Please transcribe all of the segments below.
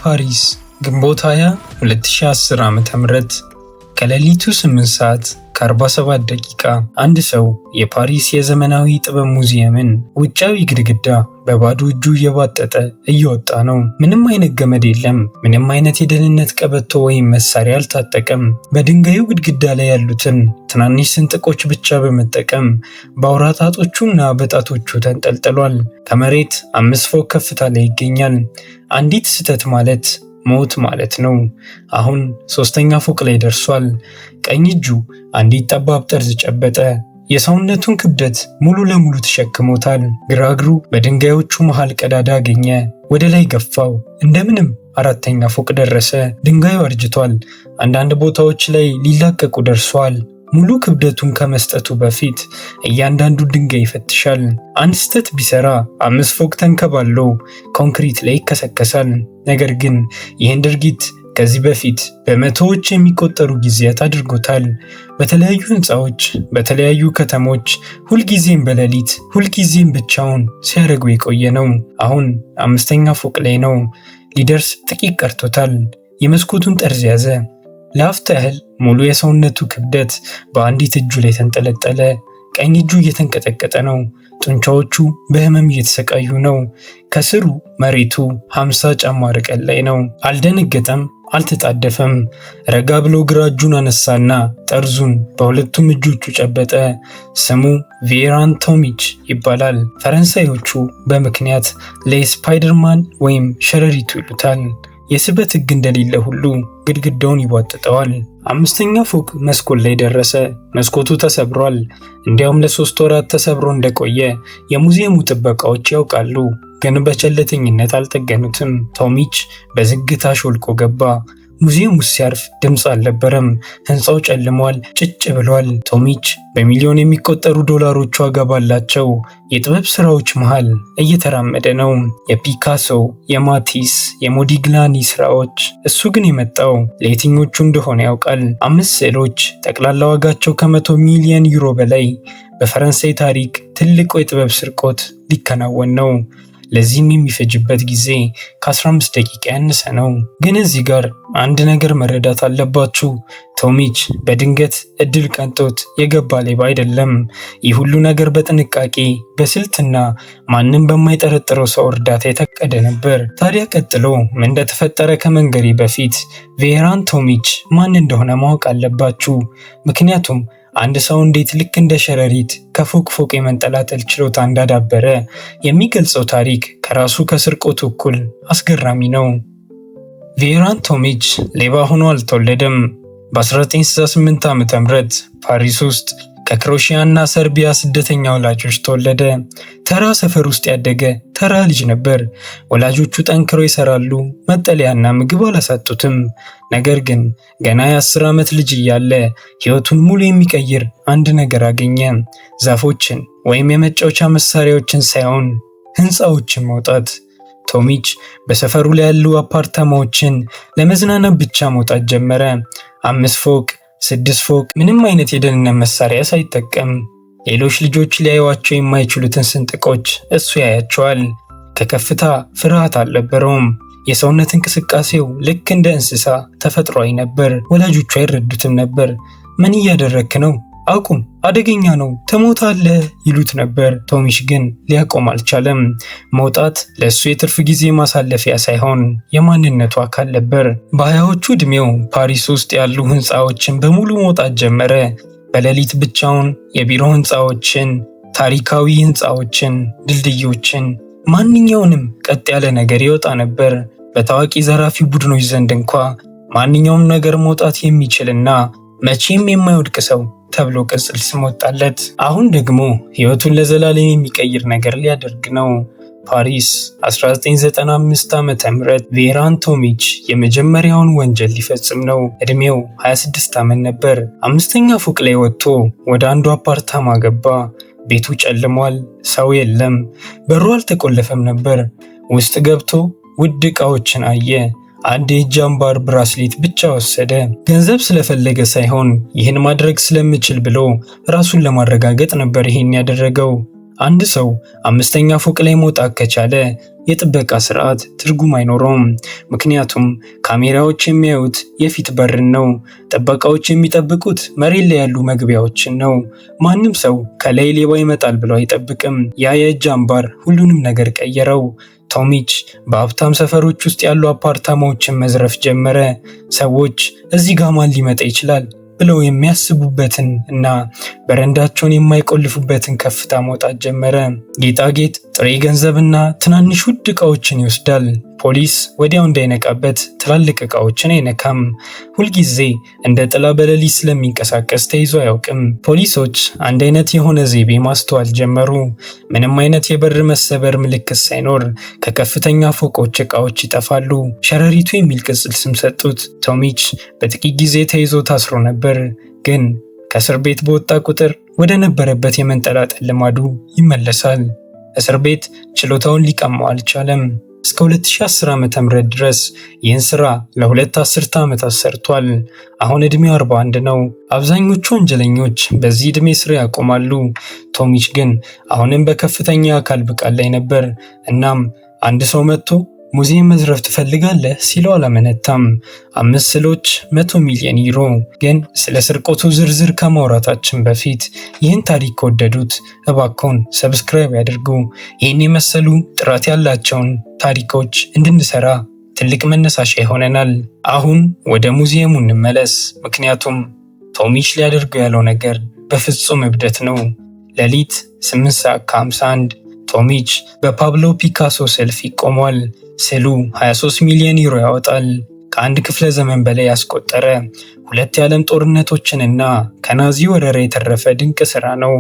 ፓሪስ፣ ግንቦት 20 2010 ዓ.ም ከሌሊቱ 8 ሰዓት ከ47 ደቂቃ አንድ ሰው የፓሪስ የዘመናዊ ጥበብ ሙዚየምን ውጫዊ ግድግዳ በባዶ እጁ እየቧጠጠ እየወጣ ነው። ምንም አይነት ገመድ የለም። ምንም አይነት የደህንነት ቀበቶ ወይም መሳሪያ አልታጠቀም። በድንጋዩ ግድግዳ ላይ ያሉትን ትናንሽ ስንጥቆች ብቻ በመጠቀም በአውራ ጣቶቹና በጣቶቹ ተንጠልጥሏል። ከመሬት 5 ፎቅ ከፍታ ላይ ይገኛል። አንዲት ስህተት ማለት ሞት ማለት ነው። አሁን ሶስተኛ ፎቅ ላይ ደርሷል። ቀኝ እጁ አንዲት ጠባብ ጠርዝ ጨበጠ። የሰውነቱን ክብደት ሙሉ ለሙሉ ተሸክሞታል። ግራ እግሩ በድንጋዮቹ መሃል ቀዳዳ አገኘ። ወደ ላይ ገፋው። እንደምንም አራተኛ ፎቅ ደረሰ። ድንጋዩ አርጅቷል። አንዳንድ ቦታዎች ላይ ሊላቀቁ ደርሷል። ሙሉ ክብደቱን ከመስጠቱ በፊት እያንዳንዱ ድንጋይ ይፈትሻል። አንድ ስህተት ቢሰራ 5 ፎቅ ተንከባሎ ኮንክሪት ላይ ይከሰከሳል። ነገር ግን ይህን ድርጊት ከዚህ በፊት በመቶዎች የሚቆጠሩ ጊዜያት አድርጎታል። በተለያዩ ህንፃዎች፣ በተለያዩ ከተሞች፣ ሁልጊዜም በሌሊት፣ ሁልጊዜም ብቻውን ሲያደርገው የቆየ ነው። አሁን አምስተኛ ፎቅ ላይ ነው። ሊደርስ ጥቂት ቀርቶታል። የመስኮቱን ጠርዝ ያዘ። ለአፍታ ያህል ሙሉ የሰውነቱ ክብደት በአንዲት እጁ ላይ ተንጠለጠለ። ቀኝ እጁ እየተንቀጠቀጠ ነው። ጡንቻዎቹ በህመም እየተሰቃዩ ነው። ከስሩ መሬቱ 50 ጫማ ርቀት ላይ ነው። አልደነገጠም፣ አልተጣደፈም። ረጋ ብሎ ግራ እጁን አነሳና ጠርዙን በሁለቱም እጆቹ ጨበጠ። ስሙ ቬራን ቶሚች ይባላል። ፈረንሳዮቹ በምክንያት ለስፓይደርማን ወይም ሸረሪቱ ይሉታል። የስበት ሕግ እንደሌለ ሁሉ ግድግዳውን ይቧጥጠዋል። አምስተኛ ፎቅ መስኮት ላይ ደረሰ። መስኮቱ ተሰብሯል። እንዲያውም ለ3 ወራት ተሰብሮ እንደቆየ የሙዚየሙ ጥበቃዎች ያውቃሉ፣ ግን በቸልተኝነት አልጠገኑትም። ቶሚች በዝግታ ሾልኮ ገባ። ሙዚየሙ ሲያርፍ ድምፅ አልነበረም። ህንፃው ጨልሟል፣ ጭጭ ብሏል። ቶሚች በሚሊዮን የሚቆጠሩ ዶላሮች ዋጋ ባላቸው የጥበብ ስራዎች መሃል እየተራመደ ነው። የፒካሶ፣ የማቲስ፣ የሞዲግላኒ ስራዎች። እሱ ግን የመጣው ለየትኞቹ እንደሆነ ያውቃል። 5 ስዕሎች ጠቅላላ ዋጋቸው ከ100 ሚሊዮን ዩሮ በላይ። በፈረንሳይ ታሪክ ትልቁ የጥበብ ስርቆት ሊከናወን ነው። ለዚህም የሚፈጅበት ጊዜ ከ15 ደቂቃ ያነሰ ነው። ግን እዚህ ጋር አንድ ነገር መረዳት አለባችሁ። ቶሚች በድንገት እድል ቀንቶት የገባ ሌባ አይደለም። ይህ ሁሉ ነገር በጥንቃቄ፣ በስልትና ማንም በማይጠረጥረው ሰው እርዳታ የታቀደ ነበር። ታዲያ ቀጥሎ ምን እንደተፈጠረ ከመንገሬ በፊት ቬራን ቶሚች ማን እንደሆነ ማወቅ አለባችሁ። ምክንያቱም አንድ ሰው እንዴት ልክ እንደ ሸረሪት ከፎቅ ፎቅ የመንጠላጠል ችሎታ እንዳዳበረ የሚገልጸው ታሪክ ከራሱ ከስርቆቱ እኩል አስገራሚ ነው። ቬራን ቶሚች ሌባ ሆኖ አልተወለደም። በ1968 ዓ.ም ፓሪስ ውስጥ ከክሮሺያ እና ሰርቢያ ስደተኛ ወላጆች ተወለደ። ተራ ሰፈር ውስጥ ያደገ ተራ ልጅ ነበር። ወላጆቹ ጠንክረው ይሰራሉ፣ መጠለያና ምግብ አላሳጡትም። ነገር ግን ገና የ10 ዓመት ልጅ እያለ ሕይወቱን ሙሉ የሚቀይር አንድ ነገር አገኘ። ዛፎችን ወይም የመጫወቻ መሳሪያዎችን ሳይሆን ህንፃዎችን መውጣት። ቶሚች በሰፈሩ ላይ ያሉ አፓርታማዎችን ለመዝናናት ብቻ መውጣት ጀመረ። 5 ፎቅ፣ 6 ፎቅ፣ ምንም አይነት የደህንነት መሳሪያ ሳይጠቀም። ሌሎች ልጆች ሊያዩዋቸው የማይችሉትን ስንጥቆች እሱ ያያቸዋል። ከከፍታ ፍርሃት አልነበረውም። የሰውነት እንቅስቃሴው ልክ እንደ እንስሳ ተፈጥሯዊ ነበር። ወላጆቹ አይረዱትም ነበር። ምን እያደረክ ነው? አቁም፣ አደገኛ ነው፣ ትሞታለህ ይሉት ነበር። ቶሚሽ ግን ሊያቆም አልቻለም። መውጣት ለእሱ የትርፍ ጊዜ ማሳለፊያ ሳይሆን የማንነቱ አካል ነበር። በ20ዎቹ ዕድሜው ፓሪስ ውስጥ ያሉ ህንፃዎችን በሙሉ መውጣት ጀመረ። በሌሊት ብቻውን የቢሮ ህንፃዎችን፣ ታሪካዊ ህንፃዎችን፣ ድልድዮችን፣ ማንኛውንም ቀጥ ያለ ነገር ይወጣ ነበር። በታዋቂ ዘራፊ ቡድኖች ዘንድ እንኳ ማንኛውም ነገር መውጣት የሚችልና መቼም የማይወድቅ ሰው ተብሎ ቅጽል ስም ወጣለት። አሁን ደግሞ ህይወቱን ለዘላለም የሚቀይር ነገር ሊያደርግ ነው። ፓሪስ 1995 ዓ.ም ቬራን ቶሚች የመጀመሪያውን ወንጀል ሊፈጽም ነው። እድሜው 26 ዓመት ነበር። አምስተኛ ፎቅ ላይ ወጥቶ ወደ አንዱ አፓርታማ ገባ። ቤቱ ጨልሟል፣ ሰው የለም። በሩ አልተቆለፈም ነበር። ውስጥ ገብቶ ውድ ዕቃዎችን አየ። አንድ የእጅ አምባር bracelet ብቻ ወሰደ። ገንዘብ ስለፈለገ ሳይሆን ይህን ማድረግ ስለምችል ብሎ ራሱን ለማረጋገጥ ነበር ይህን ያደረገው። አንድ ሰው አምስተኛ ፎቅ ላይ መውጣት ከቻለ የጥበቃ ስርዓት ትርጉም አይኖረውም። ምክንያቱም ካሜራዎች የሚያዩት የፊት በርን ነው። ጥበቃዎች የሚጠብቁት መሬት ላይ ያሉ መግቢያዎችን ነው። ማንም ሰው ከላይ ሌባ ይመጣል ብሎ አይጠብቅም። ያ የእጅ አምባር ሁሉንም ነገር ቀየረው። ቶሚች በሀብታም ሰፈሮች ውስጥ ያሉ አፓርታማዎችን መዝረፍ ጀመረ። ሰዎች እዚህ ጋር ማን ሊመጣ ይችላል ብለው የሚያስቡበትን እና በረንዳቸውን የማይቆልፉበትን ከፍታ መውጣት ጀመረ። ጌጣጌጥ፣ ጥሬ ገንዘብና ትናንሽ ውድ ዕቃዎችን ይወስዳል። ፖሊስ ወዲያው እንዳይነቃበት ትላልቅ ዕቃዎችን አይነካም። ሁልጊዜ እንደ ጥላ በሌሊት ስለሚንቀሳቀስ ተይዞ አያውቅም። ፖሊሶች አንድ አይነት የሆነ ዘይቤ ማስተዋል ጀመሩ። ምንም አይነት የበር መሰበር ምልክት ሳይኖር ከከፍተኛ ፎቆች ዕቃዎች ይጠፋሉ። ሸረሪቱ የሚል ቅጽል ስም ሰጡት። ቶሚች በጥቂት ጊዜ ተይዞ ታስሮ ነበር። ግን ከእስር ቤት በወጣ ቁጥር ወደ ነበረበት የመንጠላጠል ልማዱ ይመለሳል። እስር ቤት ችሎታውን ሊቀማው አልቻለም። እስከ 2010 ዓ.ም ድረስ ይህን ስራ ለሁለት አስርተ ዓመታት ሰርቷል። አሁን ዕድሜው 41 ነው። አብዛኞቹ ወንጀለኞች በዚህ ዕድሜ ስራ ያቆማሉ። ቶሚች ግን አሁንም በከፍተኛ አካል ብቃት ላይ ነበር። እናም አንድ ሰው መጥቶ ሙዚየም መዝረፍ ትፈልጋለህ ሲለው አላመነታም። 5 ስዕሎች፣ 100 ሚሊዮን ዩሮ። ግን ስለ ስርቆቱ ዝርዝር ከማውራታችን በፊት ይህን ታሪክ ከወደዱት እባክዎን subscribe ያድርጉ። ይህን የመሰሉ ጥራት ያላቸውን ታሪኮች እንድንሰራ ትልቅ መነሳሻ ይሆነናል። አሁን ወደ ሙዚየሙ እንመለስ፣ ምክንያቱም ቶሚች ሊያደርገው ያለው ነገር በፍጹም እብደት ነው። ሌሊት 8:51 ቶሚች በፓብሎ ፒካሶ ስዕል ፊት ቆሟል። ስዕሉ 23 ሚሊዮን ዩሮ ያወጣል። ከአንድ ክፍለ ዘመን በላይ ያስቆጠረ፣ ሁለት የዓለም ጦርነቶችንና ከናዚ ወረራ የተረፈ ድንቅ ስራ ነው።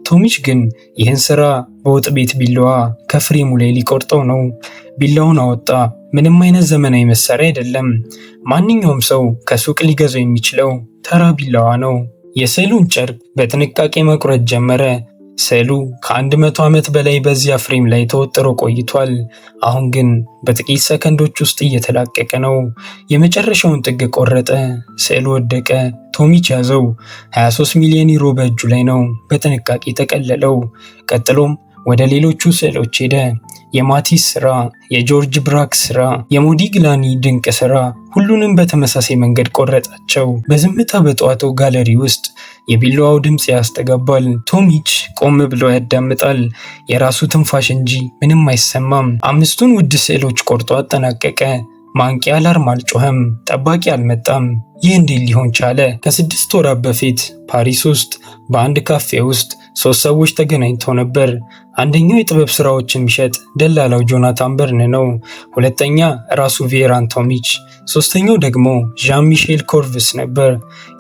ቶሚች ግን ይህን ስራ በወጥ ቤት ቢላዋ ከፍሬሙ ላይ ሊቆርጠው ነው። ቢላውን አወጣ። ምንም አይነት ዘመናዊ መሳሪያ አይደለም። ማንኛውም ሰው ከሱቅ ሊገዛው የሚችለው ተራ ቢላዋ ነው። የስዕሉን ጨርቅ በጥንቃቄ መቁረጥ ጀመረ። ስዕሉ ከ100 ዓመት በላይ በዚያ ፍሬም ላይ ተወጥሮ ቆይቷል። አሁን ግን በጥቂት ሰከንዶች ውስጥ እየተላቀቀ ነው። የመጨረሻውን ጥግ ቆረጠ። ስዕሉ ወደቀ። ቶሚች ያዘው። 23 ሚሊዮን ዩሮ በእጁ ላይ ነው። በጥንቃቄ ጠቀለለው። ቀጥሎም ወደ ሌሎቹ ስዕሎች ሄደ። የማቲስ ስራ፣ የጆርጅ ብራክ ስራ፣ የሞዲግላኒ ድንቅ ስራ፣ ሁሉንም በተመሳሳይ መንገድ ቆረጣቸው። በዝምታ በጠዋተው ጋለሪ ውስጥ የቢላዋው ድምፅ ያስተጋባል። ቶሚች ቆም ብሎ ያዳምጣል። የራሱ ትንፋሽ እንጂ ምንም አይሰማም። 5ቱን ውድ ስዕሎች ቆርጦ አጠናቀቀ። ማንቂያ alarm አልጮኸም። ጠባቂ አልመጣም። ይህ እንዴት ሊሆን ቻለ? ከ6 ወራት በፊት ፓሪስ ውስጥ በአንድ ካፌ ውስጥ 3 ሰዎች ተገናኝተው ነበር። አንደኛው የጥበብ ስራዎች የሚሸጥ ደላላው ጆናታን በርን ነው። ሁለተኛ ራሱ ቬራን ቶሚች፣ ሶስተኛው ደግሞ ዣን ሚሼል ኮርቭስ ነበር።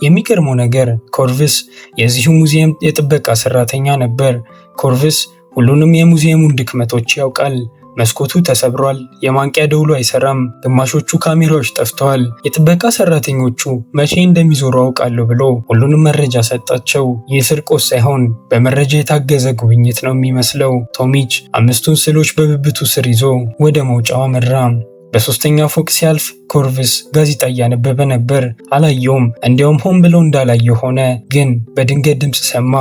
የሚገርመው ነገር ኮርቭስ የዚሁ ሙዚየም የጥበቃ ሰራተኛ ነበር። ኮርቭስ ሁሉንም የሙዚየሙን ድክመቶች ያውቃል። መስኮቱ ተሰብሯል። የማንቂያ ደውሉ አይሰራም። ግማሾቹ ካሜራዎች ጠፍተዋል። የጥበቃ ሰራተኞቹ መቼ እንደሚዞሩ አውቃለሁ ብሎ ሁሉንም መረጃ ሰጣቸው። ይህ ስርቆት ሳይሆን በመረጃ የታገዘ ጉብኝት ነው የሚመስለው። ቶሚች 5ቱን ስዕሎች በብብቱ ስር ይዞ ወደ መውጫው አመራ። በሶስተኛው ፎቅ ሲያልፍ ኮርቭስ ጋዜጣ እያነበበ ነበር። አላየውም። እንዲያውም ሆን ብሎ እንዳላየው ሆነ። ግን በድንገት ድምፅ ሰማ።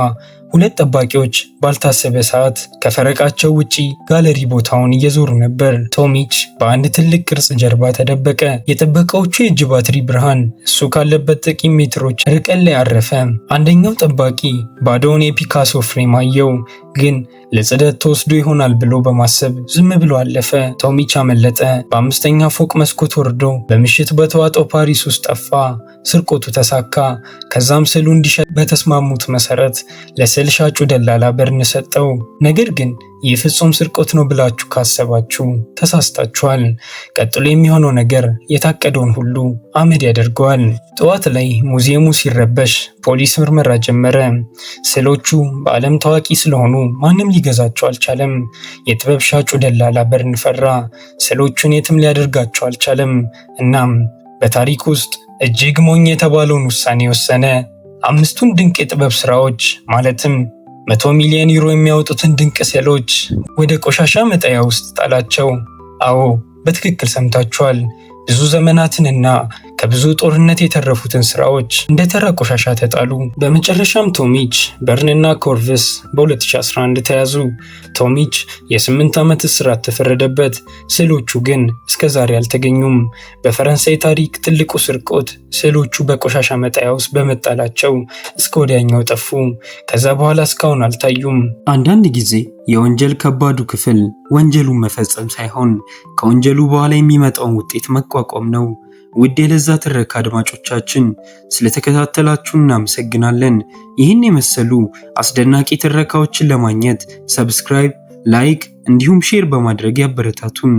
ሁለት ጠባቂዎች ባልታሰበ ሰዓት ከፈረቃቸው ውጪ ጋለሪ ቦታውን እየዞሩ ነበር። ቶሚች በአንድ ትልቅ ቅርጽ ጀርባ ተደበቀ። የጥበቃዎቹ የእጅ ባትሪ ብርሃን እሱ ካለበት ጥቂት ሜትሮች ርቀት ላይ አረፈ። አንደኛው ጠባቂ ባዶውን የፒካሶ ፍሬም አየው፣ ግን ለጽዳት ተወስዶ ይሆናል ብሎ በማሰብ ዝም ብሎ አለፈ። ቶሚች አመለጠ። በአምስተኛ ፎቅ መስኮት ወርዶ በምሽት በተዋጠው ፓሪስ ውስጥ ጠፋ። ስርቆቱ ተሳካ። ከዛም ስዕሉ እንዲሸጥ በተስማሙት መሰረት ለስዕል ሻጩ ደላላ በርን ሰጠው። ነገር ግን ይህ ፍጹም ስርቆት ነው ብላችሁ ካሰባችሁ ተሳስታችኋል። ቀጥሎ የሚሆነው ነገር የታቀደውን ሁሉ አመድ ያደርገዋል። ጠዋት ላይ ሙዚየሙ ሲረበሽ ፖሊስ ምርመራ ጀመረ። ስዕሎቹ በዓለም ታዋቂ ስለሆኑ ማንም ሊገዛቸው አልቻለም። የጥበብ ሻጩ ደላላ በርን ፈራ። ስዕሎቹን የትም ሊያደርጋቸው አልቻለም። እናም በታሪክ ውስጥ እጅግ ሞኝ የተባለውን ውሳኔ ወሰነ። 5ቱን ድንቅ የጥበብ ስራዎች ማለትም 100 ሚሊዮን ዩሮ የሚያወጡትን ድንቅ ስዕሎች ወደ ቆሻሻ መጣያ ውስጥ ጣላቸው። አዎ፣ በትክክል ሰምታችኋል። ብዙ ዘመናትንና ከብዙ ጦርነት የተረፉትን ስራዎች እንደ ተራ ቆሻሻ ተጣሉ። በመጨረሻም ቶሚች፣ በርንና ኮርቭስ በ2011 ተያዙ። ቶሚች የ8 ዓመት እስራት ተፈረደበት። ስዕሎቹ ግን እስከ ዛሬ አልተገኙም። በፈረንሳይ ታሪክ ትልቁ ስርቆት ስዕሎቹ በቆሻሻ መጣያ ውስጥ በመጣላቸው እስከ ወዲያኛው ጠፉ። ከዛ በኋላ እስካሁን አልታዩም። አንዳንድ ጊዜ የወንጀል ከባዱ ክፍል ወንጀሉን መፈጸም ሳይሆን ከወንጀሉ በኋላ የሚመጣውን ውጤት መቋቋም ነው። ውድ የለዛ ትረካ አድማጮቻችን ስለተከታተላችሁ እናመሰግናለን። ይህን የመሰሉ አስደናቂ ትረካዎችን ለማግኘት subscribe፣ like እንዲሁም share በማድረግ ያበረታቱን።